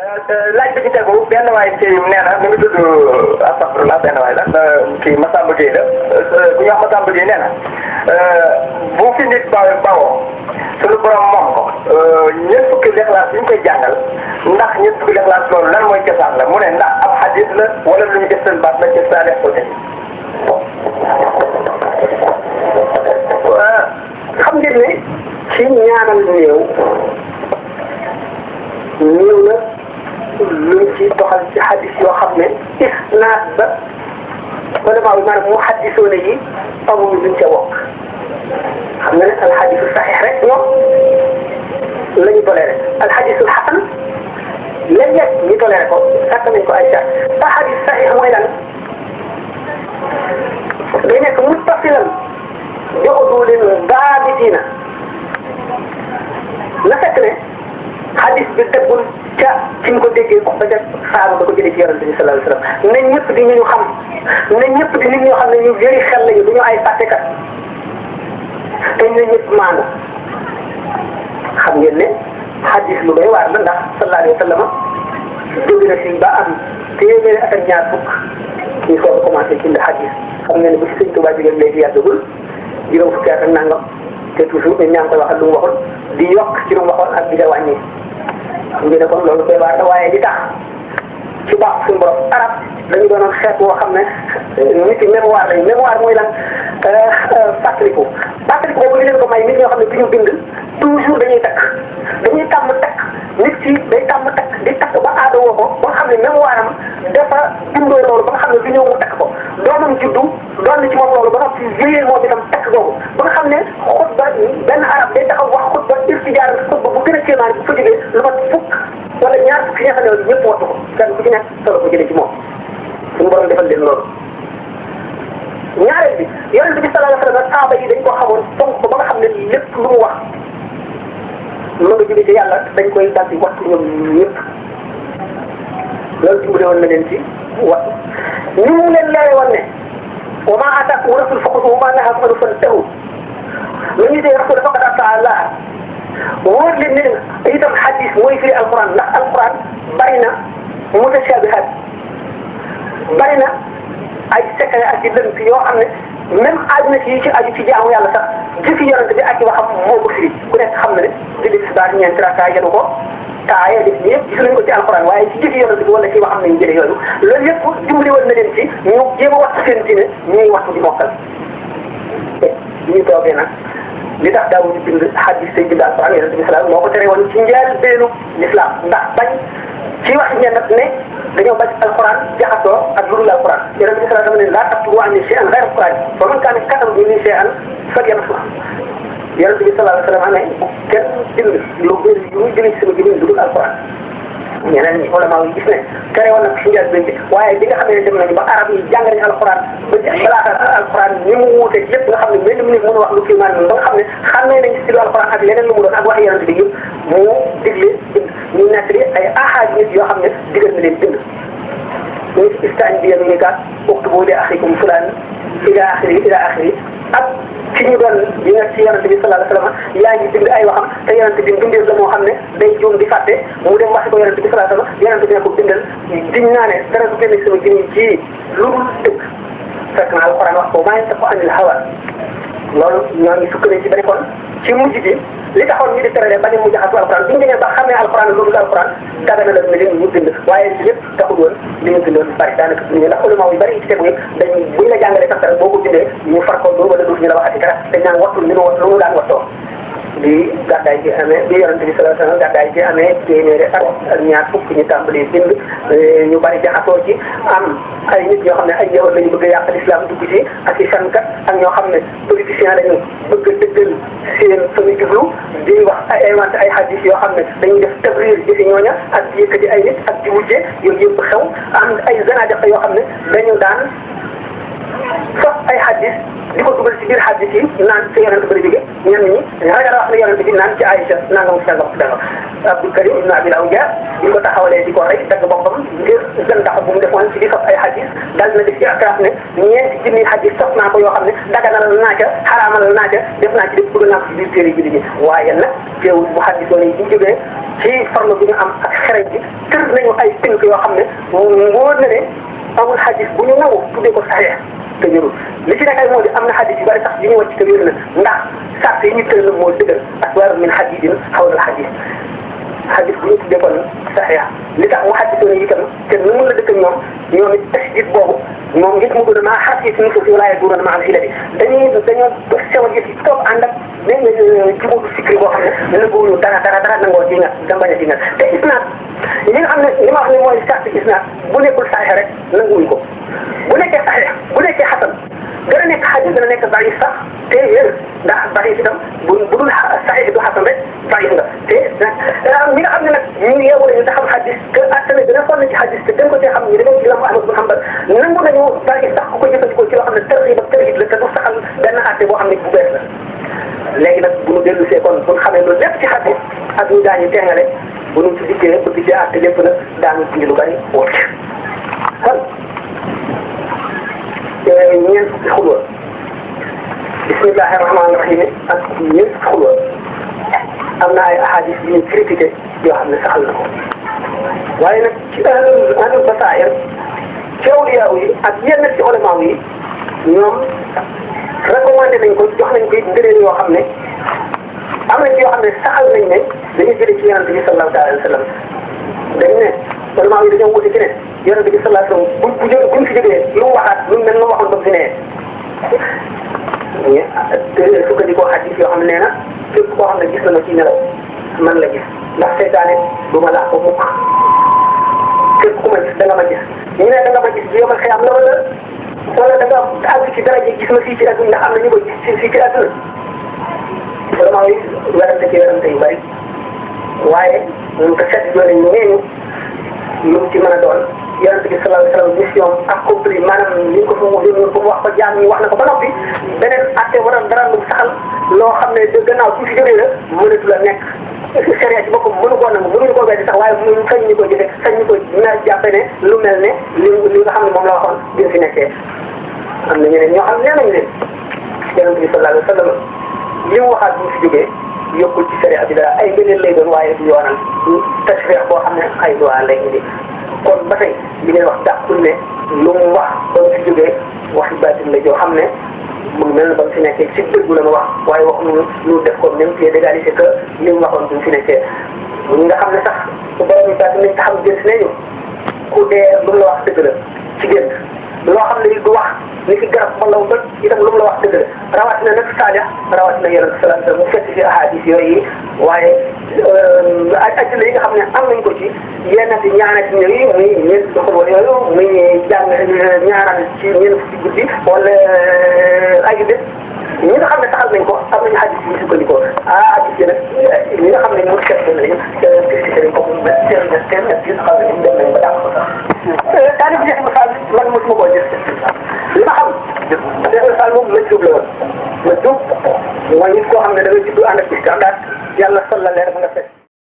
laaj bi ci tegu benn waay ci nee na mu ngi tudd astafurlah benn waay la kii Massamba Gueye la bu ñu wax Massamba Gueye nee na bu fi nit bawoo suñu borom moom ko ñeent fukki lixlaas yi ñu koy jàngal ndax ñeent fukki lixlaas loolu lan mooy cosaan la mu ne ndax ab xadis la wala lu ñu gëstal baat la ci saa def ko tey xam ngeen ne ci ñaanal néew na luñ ci doxal ci xadis yoo xam ne isnaad ba wala maanaam mu xaddisoone yi amuñu luñ ca wokk xam nga ne alxadisu saxiix rek ñoom la ñu toléré alxadisul xasan léeg-léeg ñu toléré ko sàkk nañ ko ay sax alxadis saxiix mooy lan day nekk muttasilan bi udulin daabitiina na fekk ne xadis bi dëggul ca ci ñu ko déggee ba ca saaba ba ko jëlee ci yonente bi sallallahu alayhi wa sallam ne ñëpp di ñu xam ne ñëpp di nit ñoo xam ne ñu jëri xel lañu du ñu ay fàttekat te ñu ñëpp maanu xam ngeen ne xadis lu doy waar la ndax sallallahu alayhi wa sallam jóge na fi ba am téeméeri at ak ñaar fukk ñu soog a commencé bind xadis xam ngeen ne bu si sëñ Tuubaa jógee léegi yàggagul juróom fukki at ak nangam te toujours dañ ñaa ngi koy waxal lu mu waxoon di yokk ci lu mu waxoon ak di la wàññi xam ngeen ne kon loolu doy waar la waaye li tax ci baax suñu borom arab dañu doonoon xeet woo xam ne nit yi mémoire lañu mémoire mooy lan fàttaliku boobu li leen ko may nit ñoo xam ne du ñu bind toujours dañuy tàmm takk nit ki day tàmm takk di takk ba aadawoo ko ba nga xam ne mémoire am dafa bindoo loolu ba nga xam ne du ñëw mu takk ko doomam juddu doon na ci moom loolu ba noppi wéyee moom itam takk googu ba nga xam ne xutba benn arab day taxaw wax xutba irtijaar xutba bu gën a kéemaan bu fa jógee lu mat fukk wala ñaar fukki nga xam ne ñëpp wattu ko kenn ku ci nekk solo ko jëlee ci moom suñu borom defal leen loolu. ñaareel bi yonent bi sallallahu alayhi wa sallam saaba yi dañ ko xamoon fonk ko ba nga xam ne lépp lu mu wax lu nga jóge ci yàlla dañ koy daal di wattu ñoom ñëpp loolu dimbale woon na leen ci wattu ni mu leen leere woon ne wa maa ataakum rasul faxuduuhu wa maa nahaakum anhu fantahu lu ñuy dee rasul faqad ataa Allah wóor leen ne itam xadis mooy firi alquran ndax alquran bari na mutashabihat bari na ay secret ak i lënt yoo xam ne même aju na ci yi ci aju ci jaamu yàlla sax jëfi yonent bi ak i waxam moo ko firi ku nekk xam na ne julli tisbaar ñeenti rakkaa yenu ko taaya def yëpp gis nañ ko ci alxuraan waaye ci jëfi yonent bi wala ci waxam nañu jëlee yooyu loolu yëpp dimbali woon na leen ci ñu jéem a waxtu seen diine ñuy waxtu di mokkal ñu toogee nag li tax daawuñu bind xadis say bind alxuraan yonent bi salaam moo ko tere woon ci njëlbéenu l'islam ndax bañ ci wax ñenn nag ne dañoo bañ alquran jaxasoo ak lu dul alquran yonent bi sallallahu alayhi wa sallam ne laa taktubu anni shay'an ghayra alquran fa man kaana kataba minni shay'an falyamsah yonent bi sallallahu alayhi wa sallam ne kenn bind lu bëri lu muy jëlee ci sama jëmin lu dul alquran ñeneen ñi ulama yi gis ne tere woon nag ci njëlbéen bi waaye bi nga xam ne dem nañu ba arab yi jàng nañu alquran ba balaaxa alquran ni mu wuuteeg lépp nga xam ne benn minute mën a wax lu kii maanaam ba nga xam ne xàmmee nañ ci lu alquran ak leneen lu mu doon ak wax yonent bi yëpp mu digle bind ñu nekk li ay ahadis yoo xam ne digal na leen bind ñu istaan bi yaminika uktubu li axikum fulaan ila axiri ak ci ñu doon yi nga ci yonent bi sallallahu alayhi wa sallam yaa ngi bind ay waxam te yonent bi bindee la moo xam ne day juum di fàtte mu dem waxi ko yonent bi sallallahu alayhi wa sallam yonent bi ne ko bindal diñ naa ne dara du génne sama jëriñ ci lu dul dëgg fekk na alquran wax ko maa ngi ko anil hawa loolu ñoo ngi sukkandiku ci bari kon ci mujj bi li taxoon ñu di tere ba mu jaxasu alquran bi ñu demee ba xamee alquran lu dul alquran daga na la ne leen ñu bind waaye lépp taxul woon li ñu bindoon bari daanaka suñu ndax ulama yu bari ci tegu yëpp dañ buñ la jàngalee sax dara boo ko bindee ñu far ko doo wala duuf ñu la waxati dara dañ naan wattul li nu daan wattoo bi gàddaay ci amee bi yonente bi sallallahu alayhi wasallam gàddaay ci amee téeméeri ak ñaar fukk ñu tàmbalee bind ñu bari jaxasoo ci am ay nit ñoo xam ne ay yawar lañu bëgg a yàq l'islam dugg ci ak i sankat ak ñoo xam ne politiciens lañu bëgg a dëggal seen sunu jublu di wax ay inventé ay hadis yoo xam ne dañuy def tabrir jëfi ñooña ak di yëkkati ay nit ak di wujje yooyu yëpp xew am ay zanadiqa yoo xam ne dañu daan sos ay xaddis di ko dugal ci biir xaddis yi naan ci yonent bi la jóge ñenn ñi ragal wax ne yonent bi naan ci Aïcha nangam sangam sangam Abdul Karim ibn Abil Awja di ko taxawalee di ko rey dagg boppam ngir gën tax bu mu defoon ci di sos ay xaddis daal na def ci atraaf ne ñeenti junni xaddis sos naa ko yoo xam ne daganal naa ca xaraamal naa ca def naa ci def dugal naa ko ci biir téere julli ñi waaye nag teewul bu xaddisoon yi bu jógee ci farlu bi ñu am ak xereñ bi tër nañu ay tënk yoo xam ne wóor na ne amul xaddis bu ñu nangu tuddee ko saxee te ñërul li ci nekkay moo di am na xaddis yu bari sax yu ñu wàcc te wér na ndax sart yi ñu tëral moo dëggal aswaar min xadidin xawla xaddis xaddis bu ñu tuddee kon saxee li tax mu xaddisoon yi itam te nu mun la dëkk ñoom it tasdid boobu moom ngir mu gën a maa xar si suñu suuf si walaay duuroon ma am xila bi dañoo sewal yëf yi toog ànd ak benn ci boobu sikri boo xam ne nanguwuñu dara nangoo ji nga da bañ a ji nga te isnaad li nga xam ne li ma wax ne mooy sart isnaad bu nekkul saxee rek nanguwuñ ko bu nekkee saxee bu nekkee xasan dana nekk xadis dana nekk daif sax te wér ndax daif itam bu dul saxee du xasan rek daif nga te nag ñi nga xam ne nag ñu yeewu ñu te xam xadis que attane dina sonn ci xadis te gën ko cee xam ñu dañoo ci lam Ahmad bin Hanbal nangu nañu daif sax ku ko jëfandikoo ci loo xam ne tarxiib ak tarhiib la te du saxal benn atte boo xam ne bu bees la léegi nag bu ñu dellu see kon bu ñu xamee loolu lépp ci xadis ak ñu daañu teengale bu ñu ci dikkee bëgg ci atte lépp nag daañu ci lu bari wóor kon ñeent fukki xulwa bismillahi rahmaani rahim ak ñeent fukki xulwa am na ay ahadis yu ñu critiqué yoo xam ne saxal na ko waaye nag ci ahlul basaa'ir ci awliyaa yi ak yenn ci ulama yi ñoom recommandé nañ ko jox nañ ko it ngëneel yoo xam ne am na ci yoo xam ne saxal nañ ne dañuy jëlee ci yonent bi sallallahu alayhi wa sallam dañ ne ulama yi dañoo wuti ci ne yonent bi sallallahu alayhi wa sallam buñ fi jógee lu mu waxaat lu mel lu waxoon ba mu fi nee te sukkandikoo xadis yoo xam ne nee na képp koo xam ne gis na ma ci nelaw man la gis ndax seytaane du ma laax ba mukk képp ku ma gis da nga ma gis ñu ne da nga ma gis bi yomal xëy am la wala da nga àgg ci daraje gis ma fii ci àdduna ndax am na ñu ko gis fii ci àdduna vraiment yi werante ci werante yu bari waaye ñun ko seet doole ñu nee ñu lu mu ci mën a doon yonent bi sallallahu alayhi wa sallam mission accompli maanaam li ko fa mu doon pour wax ko jaam ñi wax na ko ba noppi beneen atte waral dara lu saxal loo xam ne de gannaaw su fi jógee la mënatu la nekk sariya ci boppam mënu koo nangu mënuñu koo weddi sax waaye mënuñu sañ ñu ko jëfe sañ ñu ko na jàppe ne lu mel ne li nga xam ne moom la waxoon bi fi nekkee am na ñeneen ñoo xam ne nee nañu ne yonent bi sallallahu alayhi wa sallam li mu waxaat bu fi jógee yokkul ci sariya bi dara ay ngëneel lay doon waaye du yoonal tashriix boo xam ne ay loi lay indi kon ba tey li ngeen wax dàqul ne lu mu wax ba mu fi jógee waxi baatin la joo xam ne mu mel ne ba mu fi nekkee ci dëggu la ma wax waaye waxuñu ñu def ko même pied d'égalité que li mu waxoon bi mu fi nekkee ñi nga xam ne sax su borom yi baatin nañ taxaw gis nañu ku dee lu mu la wax dëgg la ci gént loo xam ne du wax ni ki garab wala wu bëgg itam lu mu la wax dëgg la rawatina nag Saalix rawatina yonent sallallahu alayhi wa sallam mu fekk ci ahadis yooyu waaye ajjula yi nga xam ne am nañ ko ci yenn ci ñaanati yooyu muy ñeent doxal wala yooyu muy jàng ñaaral ci ñeent fukki guddi wala ay bés ñi nga xam ne taxal nañ ko am nañu hadis yu sukkandikoo hadis yi nag ñi nga xam ne ñoo seet nañu critiqué nañ ko mu mel seen ci xam ne dem nañ ba dàq ko sax daanaka Cheikh Moussa man mosuma koo gis li ma xam Cheikh Moussa moom ma jub la woon ma jub mooy nit koo xam ne da nga jublu ànd ak standard yàlla sol la leer ba nga fekk